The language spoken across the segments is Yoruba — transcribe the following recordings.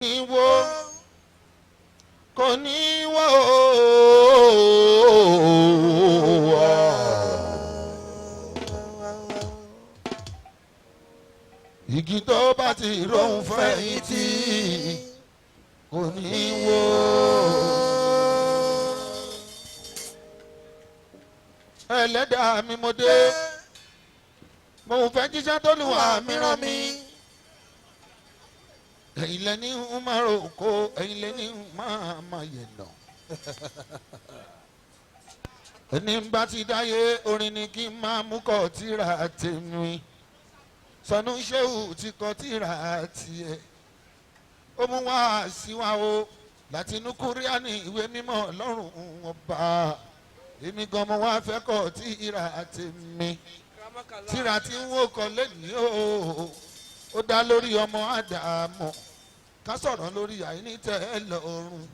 Ní wó, kò ní wó. Igi tó bá ti rohùn fẹ̀yìntì kò ní wó. Ẹlẹ́dàá mi, mo dé, mo fẹ́ jíṣẹ́ tó lù wá mi rán mi. Ẹ̀yin lẹ́ni ń máa rò kó, ẹ̀yin lẹ́ni ń máa yẹ̀nà. Ẹni bá ti dáyé orin ni kí n máa mú kọ́ tíra tèmi. Sanu Shehu ti kọ́ tíra tiẹ̀, ó mú wá sí wa o láti inú Kúríánì, ìwé mímọ́ Ọlọ́run Ọba. Èmi gan mo wá fẹ́ kọ́ tíra tèmi. Tíra tí ń wò kọ́ lẹ́nìí o, ó dá lórí ọmọ Ádámọ̀, ká sọ̀rọ̀ lórí àìnítẹ́ lọ́rùn,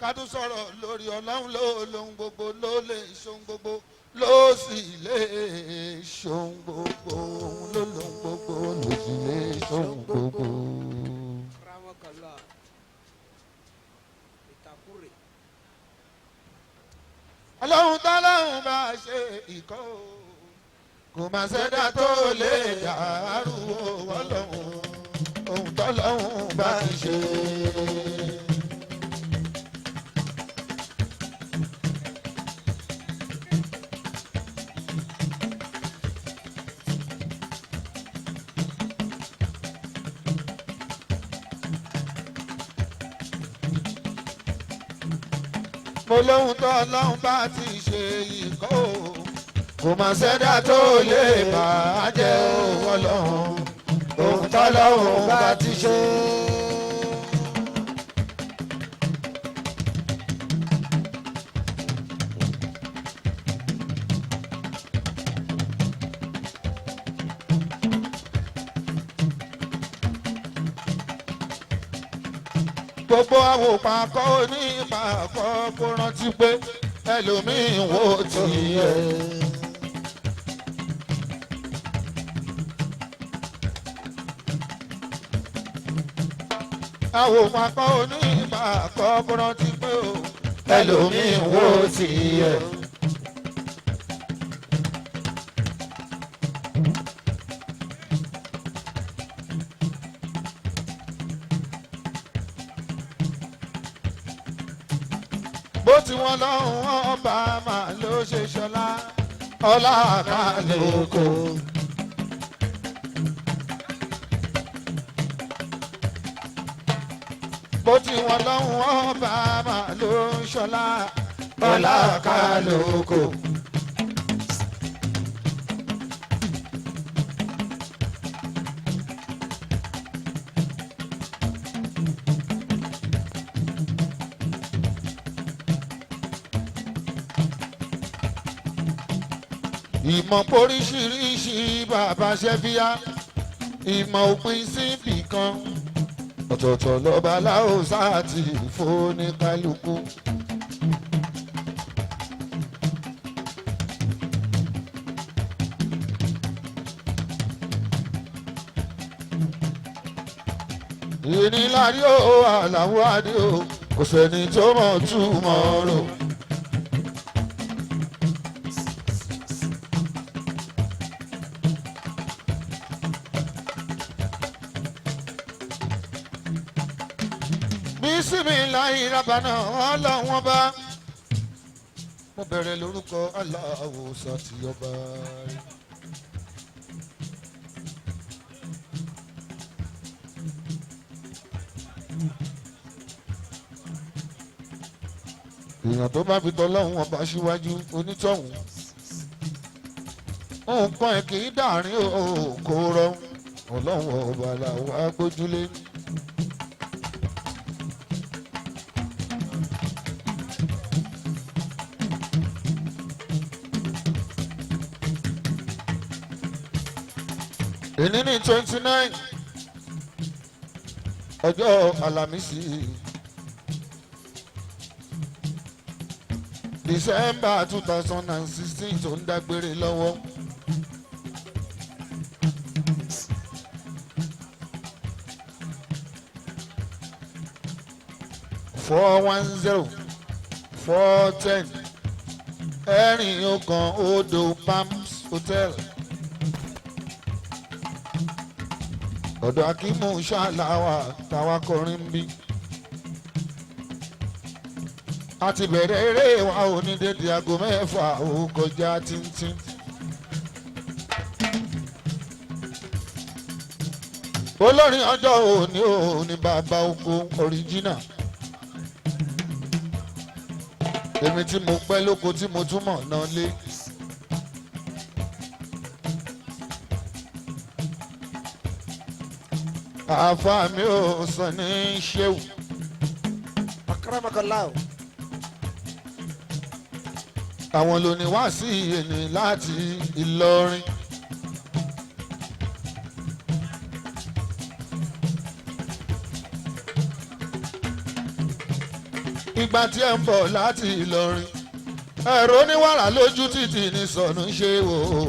ká tún sọ̀rọ̀ lórí Ọlọ́run ló lóhun gbogbo, ló lè ṣohun gbogbo, ló sì lè ṣohun gbogbo. Òun ló lóhun gbogbo, ló sì lè ṣohun gbogbo. Ramakallah. Ìtàkùrẹ̀. Ọlọ́run tọ́lọ́run bá ṣe ìkọ́ o, kò má ṣẹ̀dá tó lè dàrú o. Ọlọ́run, ohun tọ́lọ́run bá ti ṣe. Mo lóhun tó Ọlọ́run bá ti ṣe ìkọ́ o, kò má ṣẹ̀dá tó lè bà á jẹ́ o. Ọlọ́run, ohun tọ́lọ́run bá ti ṣe. Gbogbo àwòpàkọ́ onípàkọ́ kó rántí pé ẹlòmíín wò tiẹ̀. Àwòpàkọ́ onípàkọ́ kó rántí pé o ẹlòmíín wò tiẹ̀. Bó ti wọn lọ́hùn ọba máa ló ṣe ṣọlá ọlá kálukú. Bó ti wọn lọ́hùn ọba máa ló ń ṣọlá ọlá kálukú. Ìmọ̀ poríṣiríṣi bàbá ṣẹ́fíà, ìmọ̀ òpin síbì kan, ọ̀tọ̀ọ̀tọ̀ lọ́ba láòsà àti ìfóníkálukú. Ìnílárí o, àlàó adé o, kò sẹ́ni tó mọ̀ túmọ̀ rò. Bísímìláì rábànà, Ọlọ́wọ́n bá. Mo bẹ̀rẹ̀ lórúkọ Aláwo sàtìyọba. Èèyàn tó bá fi tọ́lọ́hún ọba síwájú onítọ̀hún, nǹkan ẹ̀ kì í dàrin kó rọrùn. Ọlọ́run ọba làwọn agbójúlé. Èní ní 29, ọjọ́ Àlàmísì, December 2016 tó ń dágbére lọ́wọ́. 410 410 Ẹ̀rìn Ọ̀kan Odò Palms Hotel. Ọ̀dọ̀ Akímù ṣáláwà táwa kọrin bí. A ti bẹ̀rẹ̀ eré wa ò ní dédé aago 6 ó kọjá tíntín. Olórin ọjọ́ òní òní bàbá oko original. Èmi tí mo pẹ́ lóko tí mo túmọ̀ náà lé. Àáfàá mi ò sọ ní ṣéwù. Akramakallah. Àwọn ló ní wá sí ẹni láti Ìlọrin. Ìgbà tí ẹ ń bọ̀ láti Ìlọrin, ẹ̀rọ oníwàrà lójú títì ní sọ̀nù ṣe wò ó.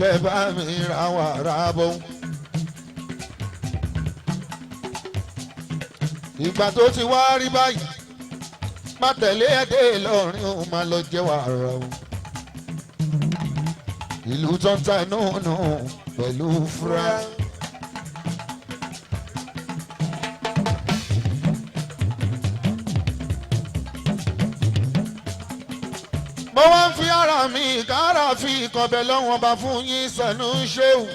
Lẹ́ bá mi ra wàrà bọ̀. Ìgbà tó ti wá rí báyìí, má tẹ̀lé ẹ̀dẹ́ Ìlọrin ó máa lọ jẹ́ wàrà o. Ìlú tó ń ta inú nù pẹ̀lú fúra. Mo wá ń fi ara mi kára fi ìkọ̀bẹ̀ lọ́wọ́n bá fún yín sànú ṣéwù.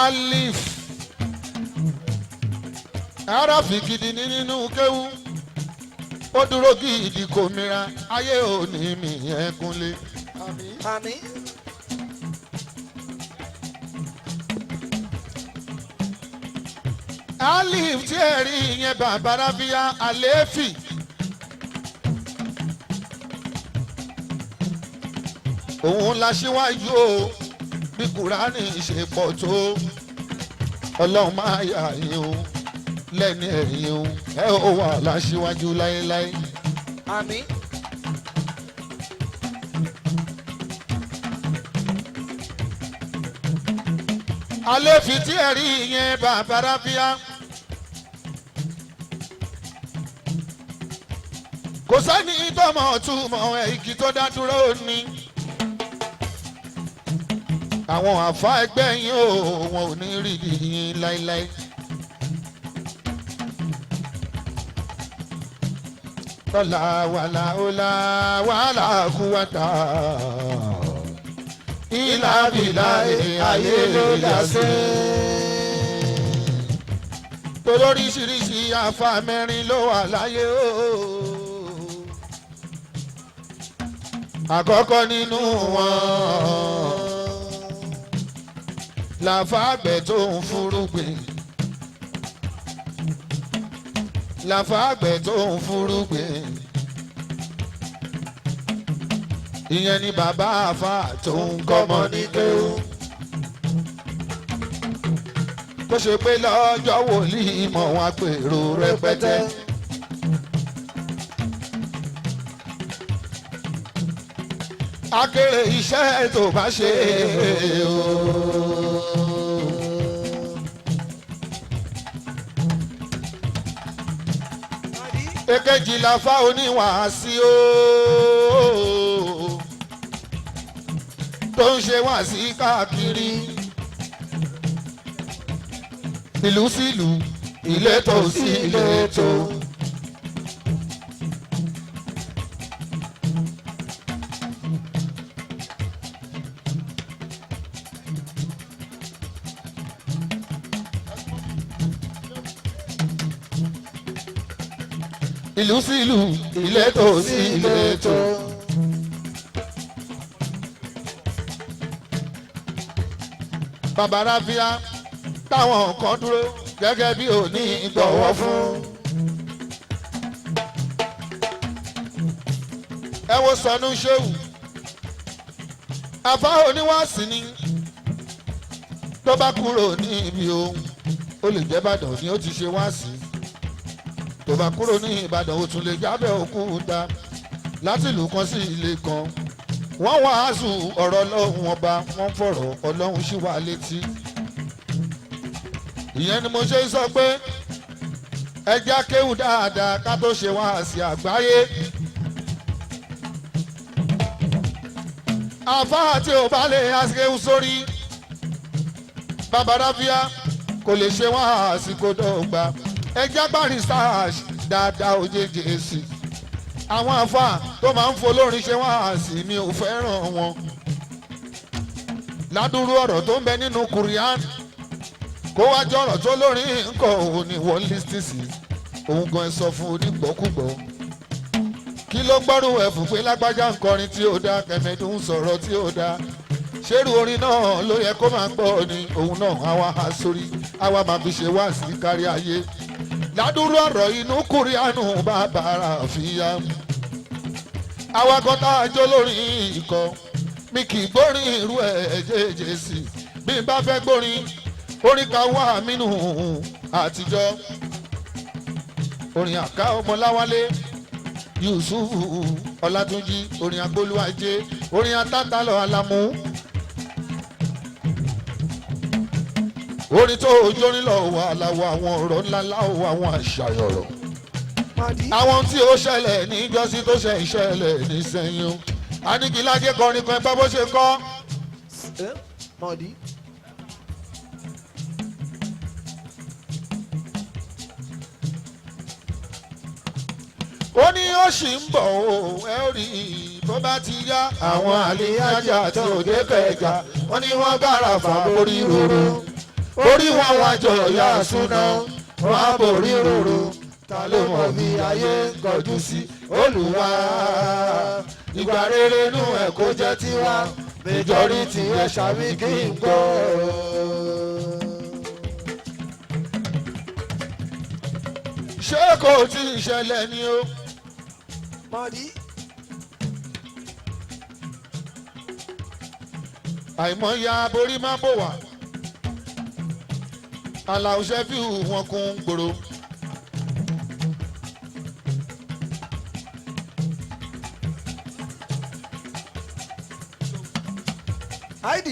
Alif ara fi gidi ní nínú kéwú. Ó dúró gidi kò mìíràn ayé òní mi yẹn kúnlé. Àmín. Alif tí ẹ rí yẹn bàbá rábíyá àlééfì. Òun la ṣíwájú o bí Kùránì ṣe pọ̀ tó. Ọlọ́run máa yà yín o lẹ́ni ẹ̀yìn o ẹ ó wà láṣíwájú láéláé. Àmín. Àlééfì tí ẹ rí yẹn bàbá rábíyá. Kò sẹ́ni tọmọ túmọ̀ ẹ̀ igi tó dá dúró ni. Àwọn àfa ẹgbẹ́ yín o wọn ò ní rí yín láéláé. Tọ́lá wàlà ọ̀là wàlà kúwàtà. Ìlà bìlà ayé ló dá sí. Toróríṣiríṣi àfa mẹ́rin ló wà láyé o. Àkọ́kọ́ nínú wọn làfàgbẹ̀ tó ń fúrúgbìn. Làfàgbẹ̀ tó ń fúrúgbìn. Ìyẹn ni bàbá àfà tó ń kọ́mọ ní kéwú. Tó ṣe pé lọ́jọ́ wòlíì mọ̀ wọn pèrò rẹpẹtẹ. Akéré iṣẹ́ tó bá ṣe o. Èkejì la fa oníwàásí o tó ń ṣe wàásí káàkiri ìlú sílùú ìletò sí ìletò. Ìlú sílùú ìletò sí ìletò. Bàbá Ráfíà táwọn kan dúró gẹ́gẹ́ bí òní ìgbọ̀wọ́ fún. Ẹ wo Sọnù Ṣéwù, àfa oníwàásí ni tó bá kúrò ní ibi ohun ó lè jẹ́ Ìbàdàn ni ó ti ṣe wáàsí. Tó bá kúrò ní Ìbàdàn ó tún lè jábẹ́ Òkúta láti ìlú kan sí ilé kan. Wọ́n wàásù ọ̀rọ̀ Ọlọ́run ọba, wọ́n fọ̀rọ̀ Ọlọ́run sí wa létí. Ìyẹn ni mo ṣe ń sọ pé Ẹ já kéwù dáadáa ká tó ṣe wáàsí àgbáyé. Àfáà tí ò bá lè akéwù sórí babaráfíà kò lè ṣe wáàsí kó dọ́gba. Ẹ já gbá research dáadáa òjèjì sí. Àwọn àfáà tó máa ń folórin ṣe wáàsí mi ò fẹ́ràn wọn. Ládùúrú ọ̀rọ̀ tó ń bẹ nínú Kùrìán kó wá jọ̀rọ̀ tó lórí nǹkan òun ni wọ́n lísítì sí òun gan sọ fún onígbọ́kúgbọ́ kí ló gbọ́rù ẹ̀ fún pé lágbájá ń kọrin tí ó dá kẹmẹ́dù ń sọ̀rọ̀ tí ó dá ṣérú orin náà ló yẹ kó máa gbọ́ ni òun náà àwa há sórí àwa máa fi ṣe wá sí kárí ayé ládùúrú ọ̀rọ̀ inú Kùrìánù bàbá àfíà àwa kan tá a jó lórí ikọ̀ mi kì í gbórin irú ẹ̀ jẹ́jẹ́ sí bí n bá fẹ́ gbórin orin kan wà mínú àtijọ́ orin àká ọmọláwálé Yusuf Ọlátúnjí orin agbólúwàjẹ orin atátálọ Alámú orin tó ojórin lọ wà láwọ àwọn ọ̀rọ̀ ńlá láwọ àwọn àṣàyàn ọ̀rọ̀ àwọn tí ó ṣẹlẹ̀ níjọ́sí tó ṣe ìṣẹ̀lẹ̀ nísẹ̀yìn o Aníkìlájẹ kọrin kan bá bó ṣe kọ́. Ó ní ó sì ń bọ̀ o ẹ ó rí i bó bá ti yá àwọn àlèyájà tí òde kẹjà wọ́n ní wọ́n bára fà borí roro orí wọn wájọ ya súná wọn á borí roro ta ló mọ̀ bí ayé ń kọjú sí Olúwa ìgbà rere inú ẹ̀ kó jẹ́ tiwa majority ẹ̀ ṣàmì kí n gbọ́. Ṣé kò tí ì ṣẹlẹ̀ ni o. Àìmọye aborí má bò wá aláwùsẹ́ fi wọn kún gbòòrò. ID.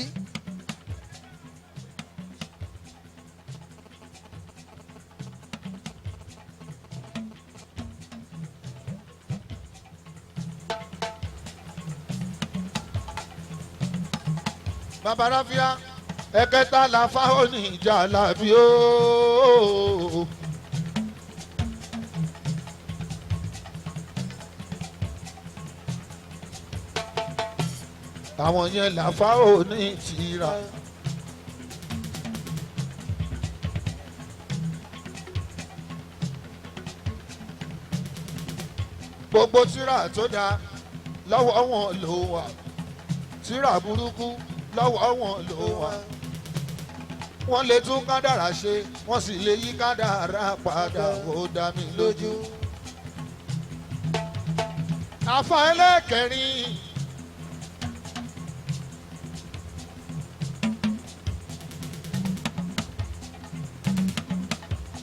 Bàbá Ráfíà ẹ̀kẹta la fáwọn ní ìjà làbí ooo. Àwọn yẹn là fáwọn ní tìrà. Gbogbo tírà tó dáa lọ́wọ́ wọn ló wà, tírà burúkú lọ́wọ́ wọn ló wà. Wọ́n lè tún kádàrá ṣe, wọ́n sì lè yí kádàrá padà, ó dá mi lójú. Àfa ẹlẹ́kẹ̀rin.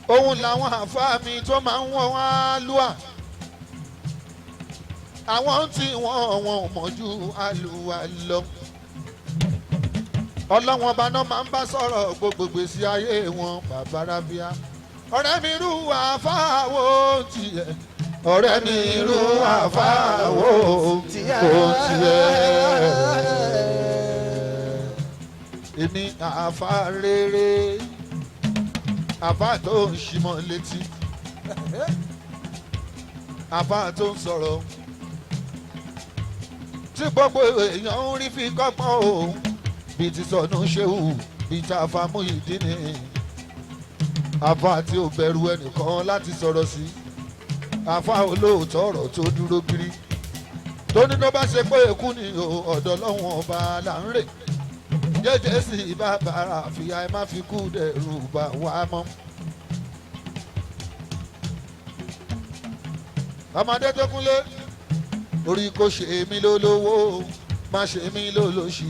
Òun làwọn àfa mi tó máa ń wọ́n wá lúà. Àwọn tí wọ́n wọn ò mọ̀ ju àlùwà lọ. Ọlọ́wọ́n ọba náà máa ń bá sọ̀rọ̀ gbogbo gbèsè ayé wọn bàbá Rábíà. Ọ̀rẹ́ mi rú àfáàwọ̀ tiẹ̀. Ọ̀rẹ́ mi rú àfáàwọ̀ tiẹ̀. Èmi àfá rere, àfá tó ń ṣímọ̀ létí, àfá tó ń sọ̀rọ̀ tí gbogbo èèyàn ń rí fi kọ́gbọ́n o, bíi ti Sọ̀nù Ṣéhù, bíi ti Àfà Muyideen, àfà tí ò bẹ̀rù ẹnìkan láti sọ̀rọ̀ sí, àfà olóòótọ́ ọ̀rọ̀ tó dúró kiri, tó ní tó bá ṣe pé èkú ni ọ̀dọ̀ Ọlọ́run ọba là ń rè jẹ́jẹ́ sí bàbá àfíà ẹ má fi kú dẹ̀rù bà wá mọ́. Ọmọdé tó kúnlé orí kò ṣe mí lólówó má ṣe mí lólóṣì,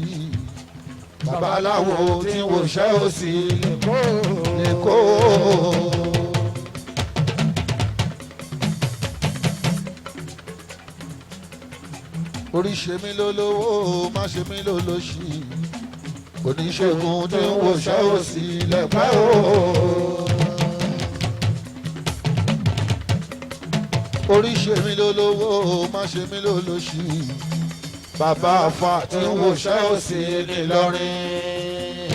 babaláwo tí wò ṣẹ́ ò sí lè kó. Orí ṣe mí lólówó má ṣe mí lólóṣì, oníṣègùn tí wò ṣẹ́ ò sí lẹ́pẹ́ o. Orí ṣe mí lólówó, má ṣe mí lólóṣì. Bàbá àfa tí ń wòṣẹ́ òsì nílọrin.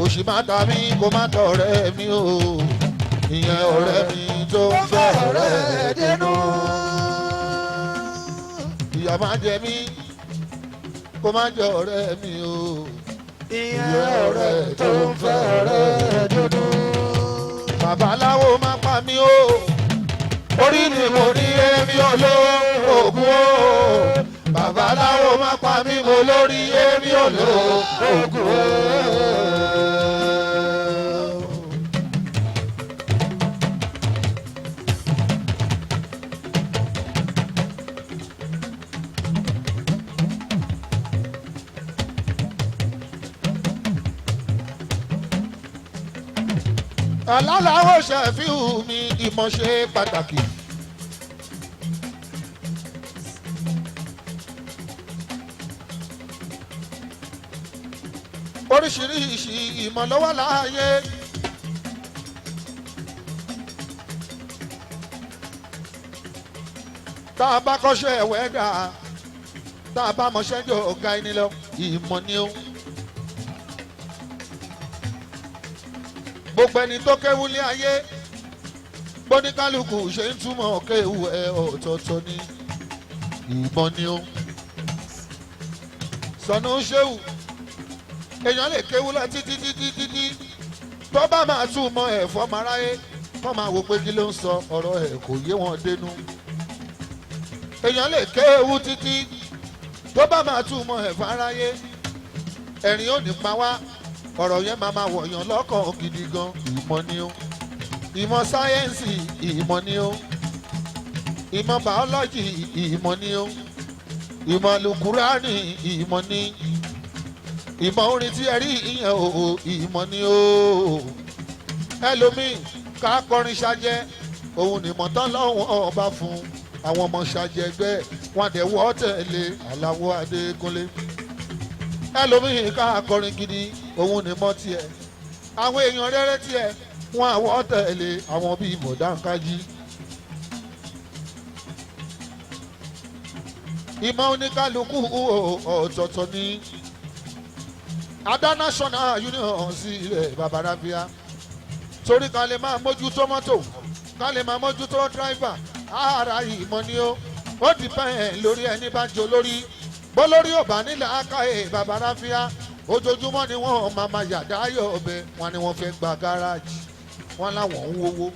Òṣì má ta mí kó má tọ̀rẹ́ mi o. Ìyẹn ọ̀rẹ́ mi tó ń fẹ́ ọ̀rẹ́ dénú. Ìyá má jẹ mí kó má jẹ ọ̀rẹ́ mi o. Ìyẹn ọ̀rẹ́ tó ń fẹ́ ọ̀rẹ́ dúdú. Babaláwo má pa mí o. Orí ni mo ní èmi olóògùn o. Babaláwo má pa mí mo lórí èmi olóògùn o. Aláwo ṣàfihàn mi ìmọ̀ ṣe pàtàkì. Oríṣiríṣi ìmọ̀ ló wà láàyè. Tá a bá kọ́ṣẹ́ wẹ́dà, tá a bá mọṣẹ́ jọ ọ̀gá ẹni lọ, ìmọ̀ ni ó. Gbogbo ẹni tó kéwú lé ayé, bóníkálukú ṣe ń túmọ̀ kéwú ẹ ọ̀tọ̀ọ̀tọ̀ ni, ìmọ̀ ni ó. Sọ̀nù ṣéwù, èèyàn lè kéwú lọ títí títí títí tó bá máa túmọ̀ ẹ̀ fọmọ aráyé, kọ́ máa wò pé kí ló ń sọ, ọ̀rọ̀ ẹ̀ kò yé wọn dénú. Èèyàn lè kéwú títí tó bá máa túmọ̀ ẹ̀ fáráyé, ẹ̀rín ò ní pa wá, ọ̀rọ̀ yẹn máa máa wọ̀yàn lọ́kàn gidi gan. Ìmọ̀ ni ó. Ìmọ̀ sáyẹ́ǹsì ìmọ̀ ni ó. Ìmọ̀ bàọ́lọ́jì ìmọ̀ ni ó. Ìmọ̀ lùkúránì ìmọ̀ ni. Ìmọ̀ orin tí ẹ rí ìyẹn o, ìmọ̀ ni ó. Ẹlòmíì ká kọrin ṣajẹ́, òun nìmọ̀ tán lọ́wọ́ ọba fún àwọn ọmọ ṣajẹgbẹ́ wọn dẹ̀ wọ́ tẹ̀lé Àlàó Adékúnlé. Ẹlòmíì ká kọrin gidi, òun nìmọ̀ tiẹ̀. Àwọn èèyàn rere tiẹ̀ wọn àwọ̀ tẹ̀lé àwọn bíi Bọ̀dáǹkájí. Ìmọ̀ oníkálukú ọ̀tọ̀ọ̀tọ̀ ni. Adá National Union sí ilẹ̀ babalábíà torí ká lè máa mójútó mọ́tò, ká lè máa mójútó dráìvà, ara ìmọ̀ ni ó. Ó dìpẹ́ẹ̀ lórí ẹni bá jọ lórí bó lórí ò bá nílẹ̀ akáyè babalábíà. Ojoojúmọ́ ni wọ́n máa ma yàdá yọ̀ ọbẹ̀ wọn ni wọ́n fẹ́ gba gáràjì, wọ́n láwọn ń wówó.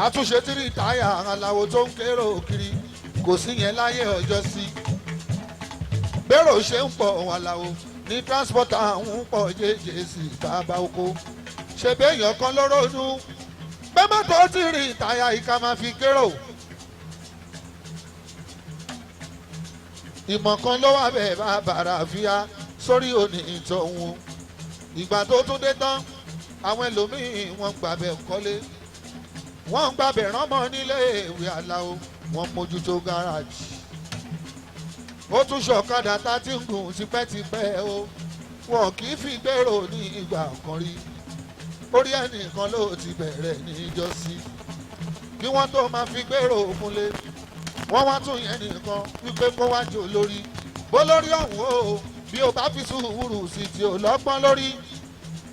Àtúnṣe tírí táyà aláwo tó ń kérò kiri kò sí yẹn láyé ọjọ́ sí. Bẹ́rò ṣe ń pọ̀ aláwo ní transporter ń pọ̀ jẹ́jẹ́ sí bàbá oko. Ṣe béèyàn kan ló ronú pé mọ́tò tírí táyà ìka máa fi kérò. Ìmọ̀ kan ló wà bẹ́ẹ̀ bá bàrà fíà sórí òní ìtọ̀hún. Ìgbà tó tún dé tán, àwọn ẹlòmíín wọ́n gbàbẹ̀ kọ́lé, wọ́n ń gbàbẹ̀ ránmọ́ nílé ìwé aláwo, wọ́n mójútó gáràjì. Ó tún ṣọ̀kadà tá ti ń gùn tipẹ́tipẹ́ o, wọn kì í fi gbèrò ní ìgbà kan rí. Orí ẹnìkan ló ti bẹ̀rẹ̀ níjọ́sí kí wọ́n tó máa fi gbèrò kúnlé. Wọ́n wá tún yẹn nìkan wípé kó wá jò lórí bó lórí ọ̀hún o, bí o bá fi sùúrù sí tí o lọ́gbọ́n lórí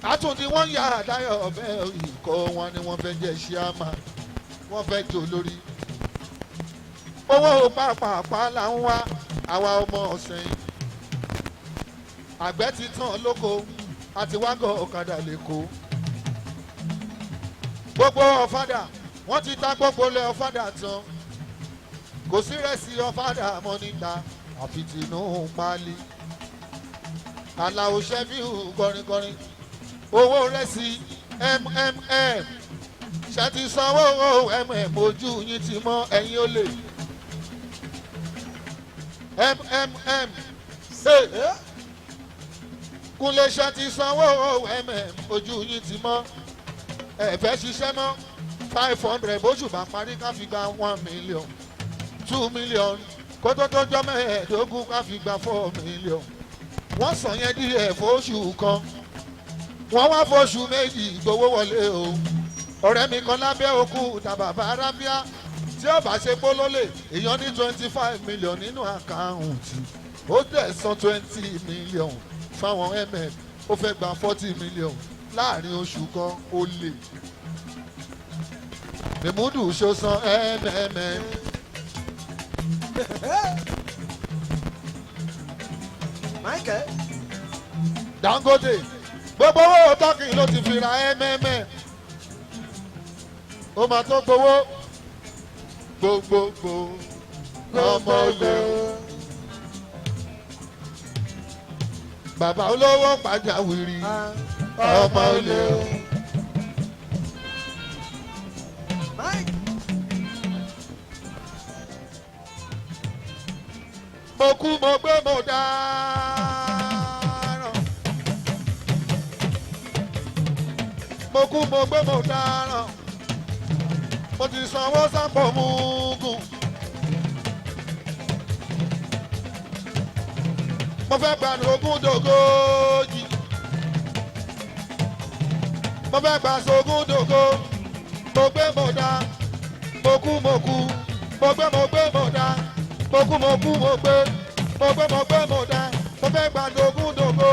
àtúndì wọ́n yà àdáyọ̀ ọ̀bẹ ìkọ́ wọn ni wọ́n fẹ́ jẹ́ ṣíàmà, wọ́n fẹ́ jò lórí. Owó pàápàá là ń wá àwa ọmọ ọ̀sìn. Àgbẹ̀ ti tán lóko àti wágọ̀ ọ̀kadà lẹ́kọ̀ọ́. Gbogbo ọ̀fadà wọ́n ti ta gbogbo lẹ ọ̀fadà tán. Kò sí rẹ̀sì ọ̀fadà mọ́ níta àfi tinú páálí. Àlàó ṣẹ́fíù kọrinkọrin. Owó rẹ̀sì mmm ṣe ti sanwó mm ojú yín ti mọ́ ẹ̀yin ó lè. Mmm Kúnlé ṣe ti sanwó mm ojú yín ti mọ́ ẹ fẹ́ ṣiṣẹ́ mọ́ 500 bóṣù bá parí ká fi gba 1 million 2 million kó tó tó jọ́ 15 ká fi gba 4 million. Wọ́n sàn yẹn díẹ̀ fóṣù kan, wọ́n wá fóṣù 2 gbowó wọlé o. Ọ̀rẹ́ mi kan lábẹ́ òkúta bàbá arábíà tí ó bá ṣe pólólè èèyàn ní 25 million nínú àkáǹtì, ó dẹ̀ san 20 million fáwọn ó fẹ́ gba 40 million láàrin oṣù kan. Ó lè mèmúdù ṣó san Michael. Dangote, gbogbo owó tọ́kì ló ti fi ra ó máa tó gbowó gbogbogbò ọmọ olè, bàbá olówó pàjáwìrì ọmọ olè. Mike. Mo kú, mo gbé, mo dáràn. Mo kú, mo gbé, mo dáràn. Mo ti sanwó sápò mugun. Mo fẹ́ gba ogún dògójì, mo fẹ́ gba sogún dògó. Mo gbé, mo dá, mo kú, mo kú, mo gbé, mo gbé, mo dá, mo kú, mo kú, mo gbé, mo gbé, mo gbé, mo dá, mo fẹ́ gba ogún dògó.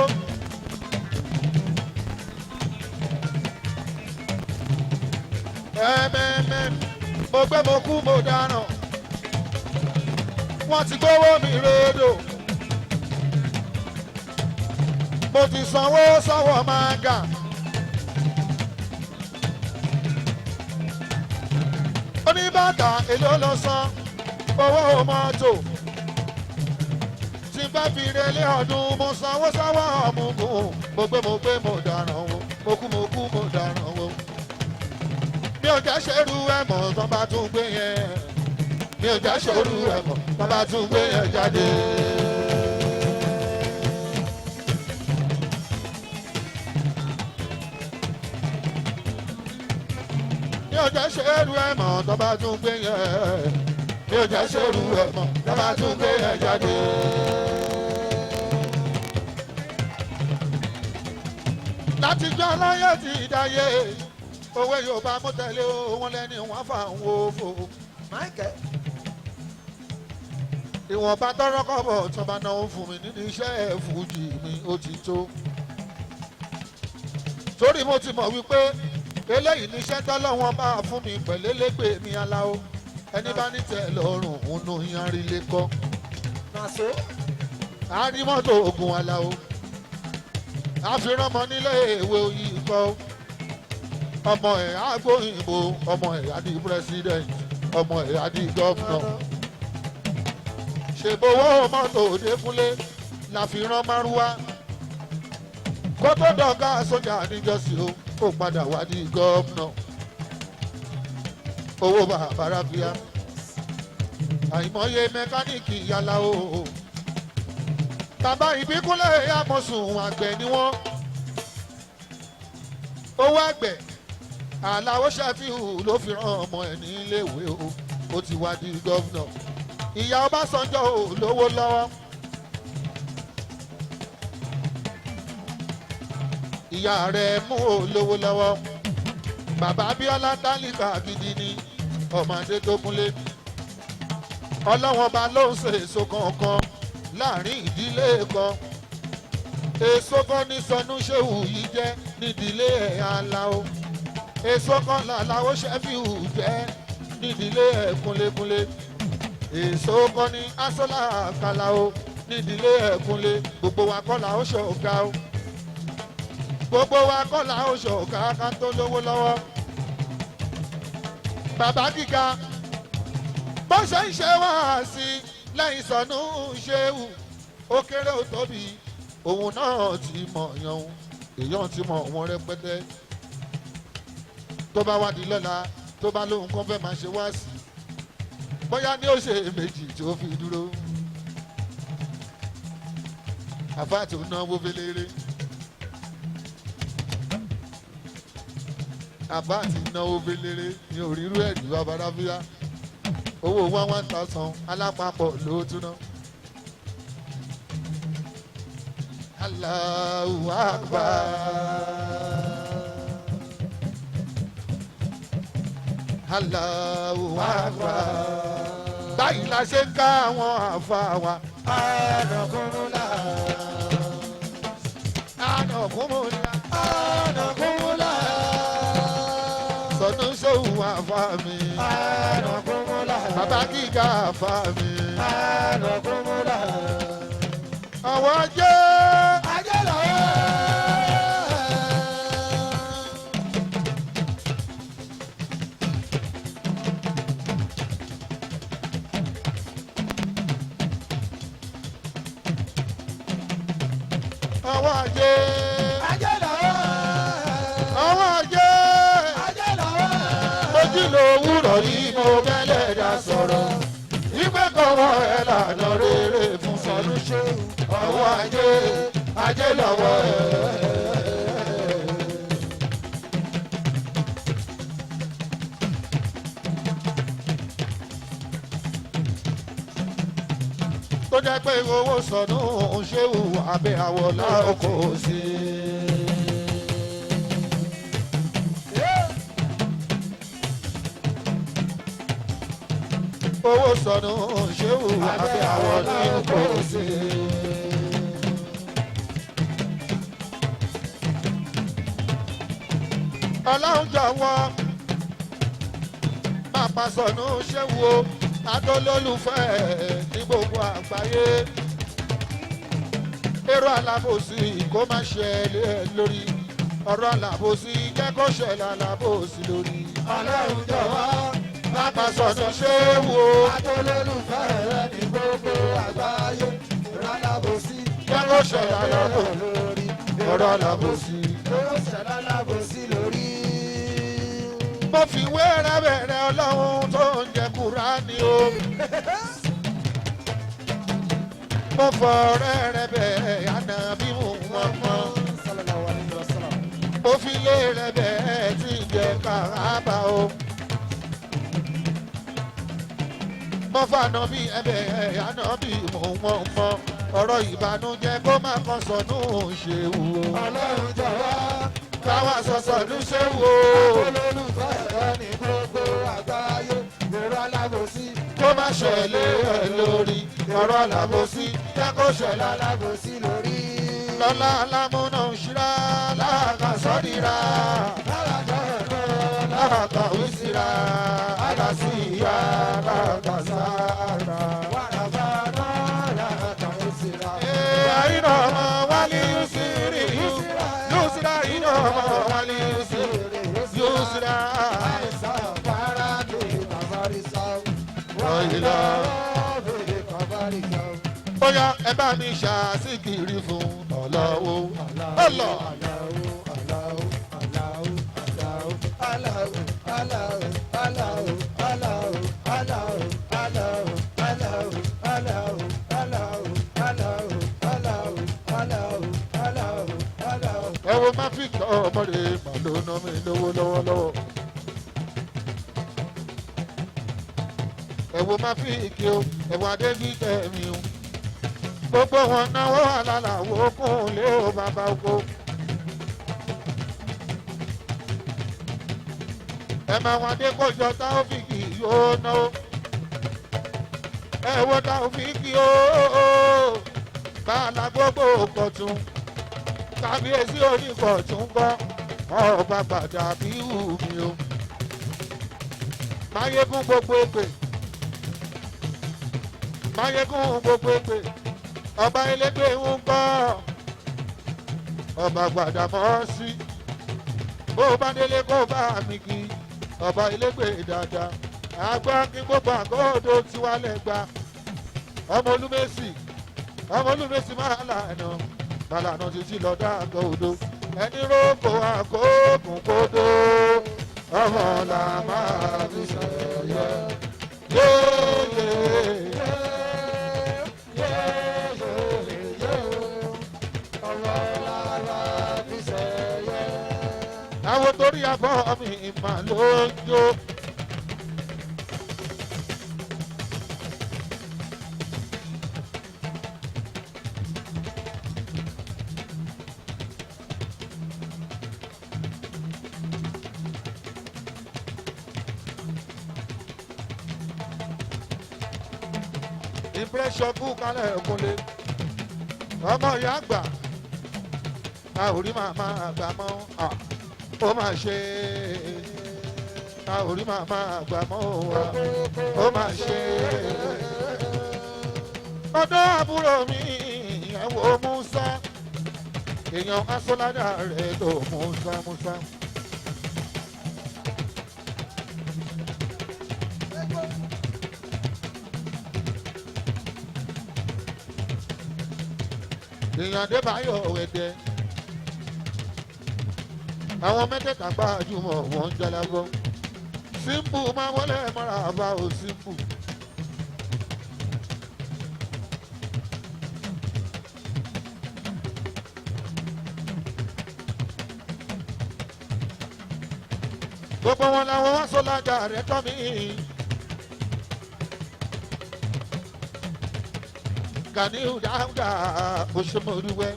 Ẹ̀mẹ̀mẹ̀, mo gbé, mo kú, mo dáràn. Wọ́n ti gbówó mi rédò, mo ti sanwó sọ́wọ́ máa gà. Oníbàtà èló lọ san owó mọ́tò tí bá fi relé ọdún? Mo sanwó sọ́wọ́ ọ̀mùgùn. Mo gbé, mo gbé, mo dáràn o. Mo kú, mo kú, mo dáràn o. Mi ò jẹ́ ṣerú ẹ̀ mọ́ tán bá tún gbé yẹn. Mi ò jẹ́ ṣerú ẹ̀ mọ́ tán bá tún gbé yẹn jáde. Mi ò jẹ́ ṣerú ẹ̀ mọ́ tán bá tún gbé yẹn. Mi ò jẹ́ ṣerú ẹ̀ mọ́ tán bá tún gbé yẹn jáde. Látijọ́ aláyé ti dáyé, òwe Yorùbá mú tẹ̀lé o, wọn lẹ́ni wọ́n fà ń wo fò. Michael. Ìwọ̀nba tọ́rọ́ kọ́bọ̀ tó bá náwó fún mi nínú iṣẹ́ fújì mi, ó ti tó. Torí mo ti mọ̀ wípé eléyìí níṣẹ́ tọ́lọ́wọ́n bá fún mi pẹ̀lú elégbè mi aláwo. Ẹni bá ní tẹ̀ lọ́rùn òun nù yan rí lé kọ́. Na so. A rí mọ́tò ogun aláwo. Àfihàn nílé ìwé òyì kọ́. Ọmọ ẹ̀ á gbóyìnbó, ọmọ ẹ̀ á di president, ọmọ ẹ̀ á di governor. Ṣèbówó mọ́tò Òdekúnlé la fi rán márúwá kó tó dọ̀gá sójà níjọ́sí o, ó padà wá di gómìnà. Owó bàbá ráfíà, àìmọye mẹkáníìkì yálà o. Bàbá Ìbíkúnlẹ̀ Àmọ̀sùn, àgbẹ̀ ni wọ́n. Owó àgbẹ̀ Àlàó Ṣàfihù ló fi rán ọmọ ẹ̀ níléèwé o, ó ti wá di gómìnà. Ìyá Ọbásanjọ́ ò lówó lọ́wọ́. Ìyá rẹ̀ mú ò lówó lọ́wọ́. Bàbá Abíọ́lá tálíkà gidi ni. Ọmọdé tó kúnlé, Ọlọ́wọ́n ba ló ń ṣe èso kọ̀ọ̀kan láàrin ìdílé kan. Èso kan ní Sọnú Ṣéwù yìí jẹ́ nídìílé ẹ̀ Aláò. Èso kan làlàó Ṣẹ́fíù jẹ́ nídìílé ẹ̀ Kúnlékúnlé. Èso kan ní Asọ́lá Kàlàó nídìílé ẹ̀ Kúnlé. Gbogbo wa kọ́ là ó ṣọ̀gá o. Gbogbo wa kọ́ là ó ṣọ̀gá ká tó lówó lọ́wọ́. Bàbá gíga bó ṣe ń ṣe wá sí lẹ́yìn Sọnù Ṣéwù, ó kéré ó tóbi, òun náà ti mọ̀ yan, èèyàn ti mọ̀ wọn rẹpẹtẹ. Tó bá wá di lọ́la, tó bá lóhun kan fẹ́ máa ṣe wá sí, bóyá ní ó ṣe méjì tó fi dúró. Àfáà tó náwó fẹlẹ́rẹ́, àbá ti náwó fẹlẹ́rẹ́ ní orírú ẹ̀rí babaláfíà. Owó 1,000 alápapọ̀ ló tún ná. Allahu Akbar. Allahu Akbar. Báyìí la ṣe ń ká àwọn àfa wa. Anakumula. Ànàkúnmọ́lá. Anakumula. Sọ̀nù ṣòwò àfa mi. Anakumula. Bàbá gíga àfa mi. Anakumula. Àwọn ajé. Ajé lọ́wọ́. Àwọn ajé. Ajé lọ́wọ́. Àwọn ajé. Ajé lọ́wọ́. Mojí lòwúrọ̀ yìí mo bẹ́lẹ̀ dá sọ̀rọ̀. Ìgbẹ́ kọ̀wọ́ ẹ̀ lànà rere fún Sọ̀nù sọ̀nù. ṣéwù. Ọwọ́ ajé, ajé lọ́wọ́ ẹ̀. Tó jẹ́ pé owó sọnù ṣéwù abẹ́ àwọ̀ láòkó sí. Owó sọnù ṣéwù abẹ́ àwọ̀ láòkó sí. Ọlọ́run jọ̀wọ́ bàbá sọnù ṣéwù o adólólùfẹ́ ní gbogbo àgbáyé èrò alábòsí kó má ṣẹlẹ̀ lórí ọ̀rọ̀ alábòsí jẹ́ kó ṣẹlẹ̀ alábòsí lórí. Ọlọ́run jọ̀wọ́. Bàbá sọnù ṣéwù o Atolólùfẹ́ rẹ ní gbogbo àgbáyé. Rálábòsí. jẹ́ kó ṣẹlẹ̀ alábòsí lórí. ọ̀rọ̀ alábòsí. Ló ṣẹlẹ̀ alábòsí lórí. Mo fi wẹ́rẹ́ bẹ̀rẹ̀ ọlọ́run tó ń jẹ Kúránì o. Mo fọ̀rẹ́ rẹ bẹ̀rẹ̀ ànábì Muhammad. Sallallahu alaihi wasallam. Mo fi lé rẹ bẹ̀rẹ̀ tí ń jẹ Kàrábà o. Mo fànà bí ẹbẹ̀ ànábì Muhammad. Ọ̀rọ̀ ìbànújẹ́ kó má kan sọnù ṣe wò. Ọlọ́run jọ̀wọ́. Káwá sọ sọnù ṣe wò. Atolólùfẹ́ rẹ ní gbogbo àgbáyé. Èrò alábòsí. Kó má ṣẹlẹ̀ ẹ̀ lórí ọ̀rọ̀ làbòsí jẹ́ kó ṣẹlẹ̀ Alábòsí lórí. lọ́lá alámúná ṣíra láàkà sọ́dira Lára jọ̀ọ́ láàkà wíṣíra àlàsíyá láàkà sára. Ee, àyínà ọmọ wálé yusiri yusira àyínà ọmọ wálé yusiri yusira. Bóyá ẹ bá mi ṣàṣìkiri fún ọlọ́wọ́ ọlọ́. Ẹ wo má fi kọ́ ọmọ rẹ̀ mà ló ná mi lówó lọ́wọ́lọ́wọ́. Ẹ wo má fi ike o, ẹ wo adé fi tẹ̀ mí o. Gbogbo wọn náwó alálàwò kún lé o bàbá oko. Ẹ máa wọn adé kọjọ táófìkì yóò náwó. Ẹ wo táófìkì ooo. Bàálà gbogbo kọ̀tún kábíyèsí oníkọ̀tún gbọ́ ọba gbàdá bí wù mí o. Máyégún gbogbo èpè máyégún gbogbo èpè ọba elégbè ń gbọ́ ọba gbàdá mọ́ sí bó bá délé kó bá mi kí ọba elégbè dáadáa àgbà kí gbogbo àgọ́dọ̀ tiwa lẹ́gba ọmọ olúmẹ̀sì ọmọ olúmẹ̀sì máa lànà màlànà títí lọ dáàgọ́ odò ẹni rókò àkókùn kódó ọmọ là máa fi ṣẹyẹ yéyé. Àwọn torí abọ́ mi mà ló ń jó. Impression kú kálẹ̀ kúnlé. Ọmọ ìyá àgbà. A ò rí màmá àgbà mọ́. Ó máa ṣe é. A ò rí màmá àgbà mọ́ wa. Ó máa ṣe é. Ọ̀dọ́ àbúrò mi ẹ̀ wo Musa. Èèyàn asọ́ládà rẹ̀ tó Musa Musa. Èèyàn Adébáyọ̀ Ẹ̀dẹ́. Àwọn mẹ́tẹ̀ẹ̀ta gbajúmọ̀ wọ́n ń jalábọ́. Símbù máa wọlé mọ́ra bá o símbù. Gbogbo wọn làwọn wá sọ́lájà rẹ̀ tọ́ mi. Ganiu Dáúdà Oṣomọdúwẹ́.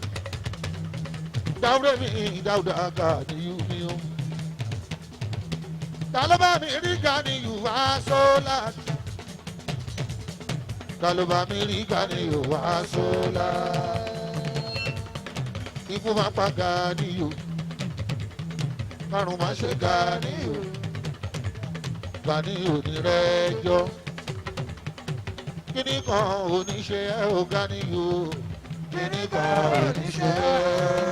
Dáúdà mi Dáúdà Ganiu mi o. Ta ló bá mi rí Ganiu wá sólà? Ta ló bá mi rí Ganiu wá sólà? Ikú máa pa Ganiu. Kárùn máa ṣe Ganiu. Ganiu ní rẹ́jọ́. Kíní kan ò ní ṣe ẹ́ ò Ganiu. Kíní kan ò ní ṣe ẹ́.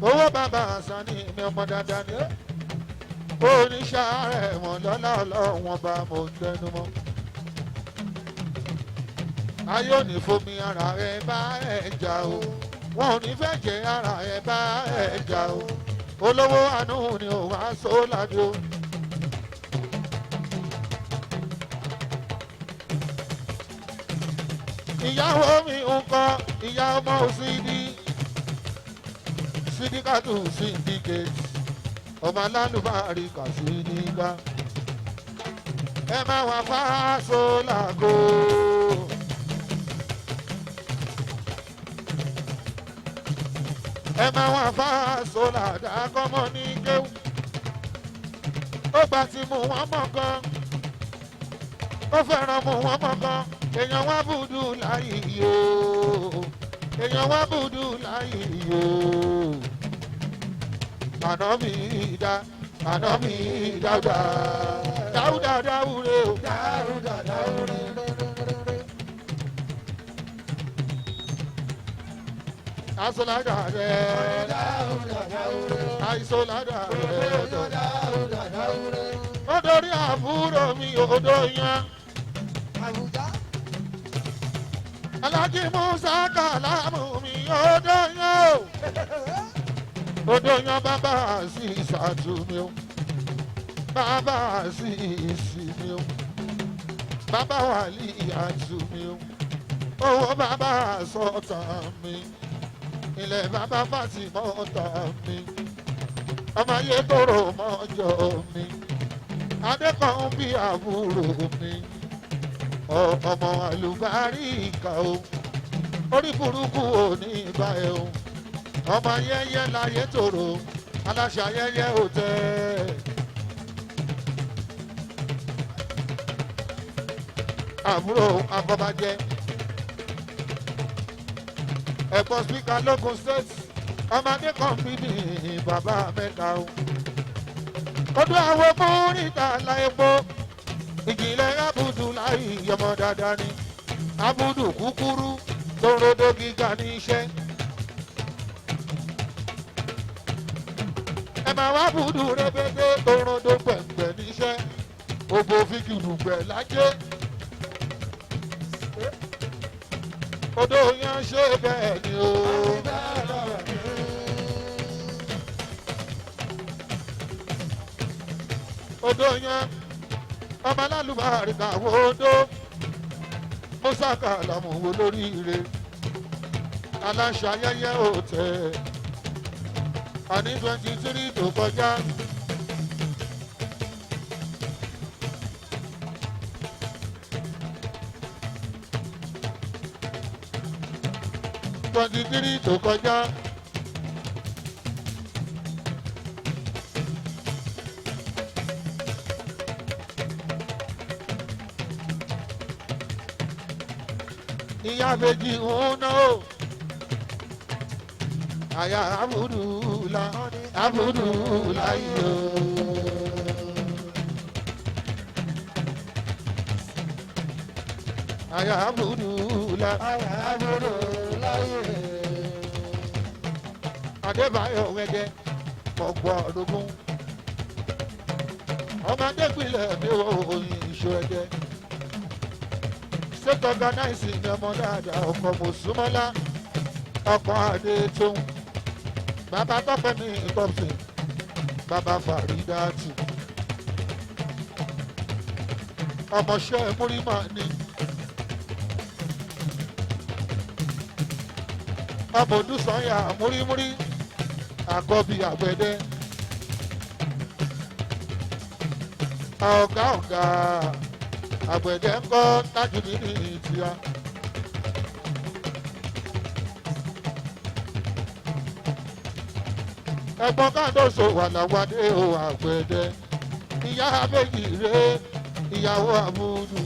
Owó bàbá àṣà ni mi ọmọ dáadáa ni ó ní sàárẹ̀ mọ̀ lọ́lá ọlọ́run ọba mo ń tẹnu mọ́. Ayé ò ní fomi ara rẹ bá ẹ jà o, wọn ò ní fẹ́ jẹ ara rẹ bá ẹ jà o. Olówó àánú ni ò wá sóládé o. Ìyàwó mi ń kọ́ ìyá ọmọ òsì ní Sídíkàtù syndicate ọmọ alálùbárí kà sí nígbà. Ẹ má wá fáṣọ làgò. Ẹ má wá fáṣọ làdá kọ́mọ ní kéwù. Ó gbà tí mú wọn mọ̀ gan. Ó fẹ́ràn mú wọn mọ̀ gan. Èèyàn wá bùdù láyé yóò. Èèyàn wá bùdù láyé yóò. Àná mi dá, àná mi dáúdà, dáúdà dáúre o. Dáúdà dáúre. Asolada rẹ̀, Dáúdà dáúre. àìsolada rẹ̀ dọ̀. Dáúdà dáúre. Ó dorí àbúrò mi odò yan. Àbújá. Alájí Musa Kàlámù mi odò yan o. Odò yan bàbá sí ìsàtú mi o. Bàbá sí ìsì mi o. Bàbá wàlí ìyàtú mi o. Owó bàbá sọ̀tà mi. Ilẹ̀ bàbá Fátímọ̀ mi. Ọmọ ayé tóró mọ́jọ mi. Adékan bí àbúrò mi. Ọmọ àlùbáríkà o. Orí burúkú ò ní bá ẹ o. Ọmọ ayẹyẹ láyé tòrò. Aláṣẹ ayẹyẹ ò tẹ́. Àbúrò afọbajẹ. Ẹ̀gbọ́n spíkà lókun state. Ọmọdé kan bí ní bàbá mẹ́ta o. Ọdún àwọn múrítà láìpọ̀. Ìjìnlẹ̀ Abudu láì ọmọ dáadáa ni. Abudu kúkúrú tó ń rodó gíga ní iṣẹ́. Ẹ máa wá budu rẹ́bẹ́dẹ́ tó ń rodó gbẹ̀ngbẹ̀ níṣẹ́. Òbò fi gùdùgbẹ̀ lájẹ́. Odò yẹn ṣe bẹ́ẹ̀ ni o. Odò yẹn ọmọ alálùbáríkà wo odò. Musa Kàlámù wo lóríire. Aláṣà ayẹyẹ òtẹ̀. Àní 23 tó kọjá. 23 tó kọjá. Ìyá méjì ń ná o. Àyà Abudula Abudula yìí o. Àyà Abudula Adébáyọ̀ wẹ́dẹ́ mọ̀gbọ́ ọdún. Ọmọdé gbilẹ̀ mi ò ìṣó ẹ̀dẹ́. State organizing ni ọmọ dáadáa ọkọ̀ Mùsùlùmọ́lá ọkọ̀ Adé tóun. Bàbá Tọ́pẹ́ mi Thompson, bàbá Fàrídàtù. Ọmọọṣẹ́ Múrímà ni. Ọmọ Odúsànyà múrímúrí àkọ́bí àgbẹ̀dẹ. Ọ̀gá ọ̀gá àgbẹ̀dẹ ń kọ́ tájùdí ní ìtìyà. Ẹ̀gbọ́n káàdóso wà láwádé o àgbẹ̀dẹ. Ìyá méjì rèé ìyàwó àbúrò.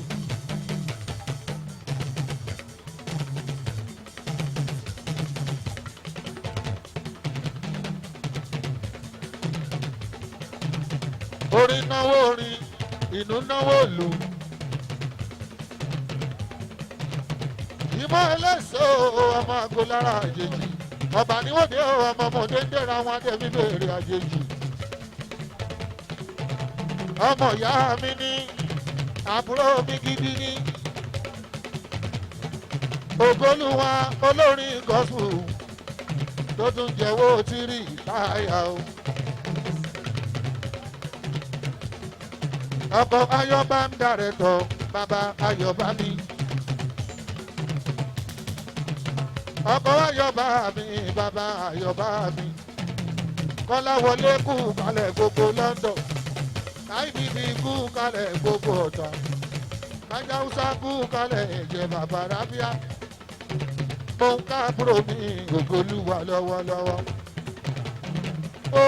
Orin náwó orin, ìlú náwó ìlú. Ìmọ̀ ẹlẹ́sẹ̀ o, ọmọ àgọ́ lára àjèjì. Ọba ni wọ́n dé o, ọmọ ọmọdé ń dẹ́ra wọn adé mi béèrè àjèjì. Ọmọ ìyá mi ní, àbúrò mi gidi ní. Ògolúwa olórin gospel tó tún jẹ́wọ́ tírì táyà o. Ọkọ ayọba ń dàrẹ́tọ̀ bàbá ayọba mi. Ọkọ ayọba mi bàbá ayọba mi. Kọ́láwọlé kú kalẹ̀ gbogbo London. IBB kú kalẹ̀ gbogbo Ọ̀tà. Májáúsá kú kalẹ̀ ẹ̀jẹ̀ bàbá Rábíà. Mo ń káàbúrò mi Ògolúwa lọ́wọ́lọ́wọ́. Ó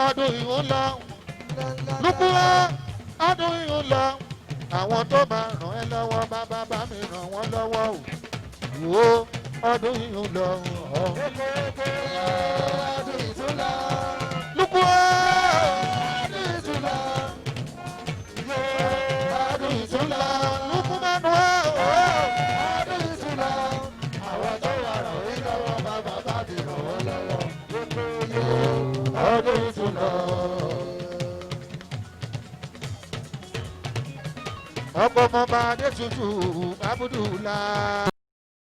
ọdún ìhún lọ. Lúkúwá ọdún yìí ń lọ àwọn tó máa ràn ẹ́ lọ́wọ́ bàbá bá mi ràn wọ́n lọ́wọ́ o wò ó ọdún yìí ń lọ ọ̀. Lúkú ọdún yìí tún lọ Lúkú mẹ́nu ẹ̀ ọdún yìí tún lọ. Ọkọ̀ ọmọọba Adétutù Abudula.